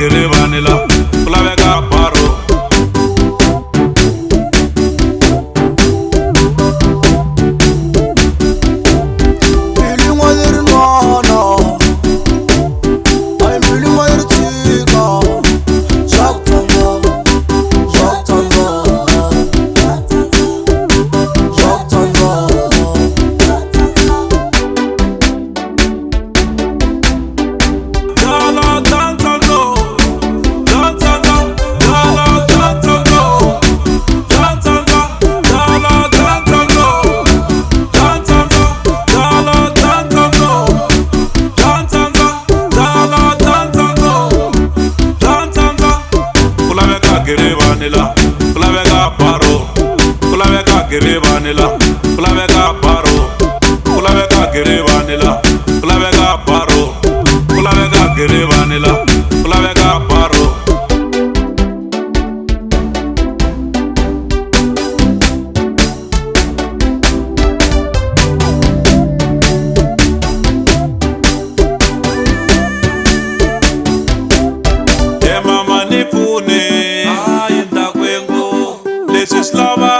girivani la, ku laveka baro. Mbilu yin'wana leri nwana a yi mbilu yin'wana leri tshika swa ku tsandza, swa ku tsandza, swa ku tsandza. Dala dantsando, dantsando, dala dantsando, dantsando, dala dantsando, dantsando, dala dantsando, dantsando, dala dantsando, dantsando. Ku laveka girivani la, ku laveka baro, ku laveka girivani la, ku laveka baro, ku laveka girivani la, ku laveka baro, ku laveka girivani la, ku laveka baro. He mama ni pfune, hayi Ndakwembu, leswi swi lava.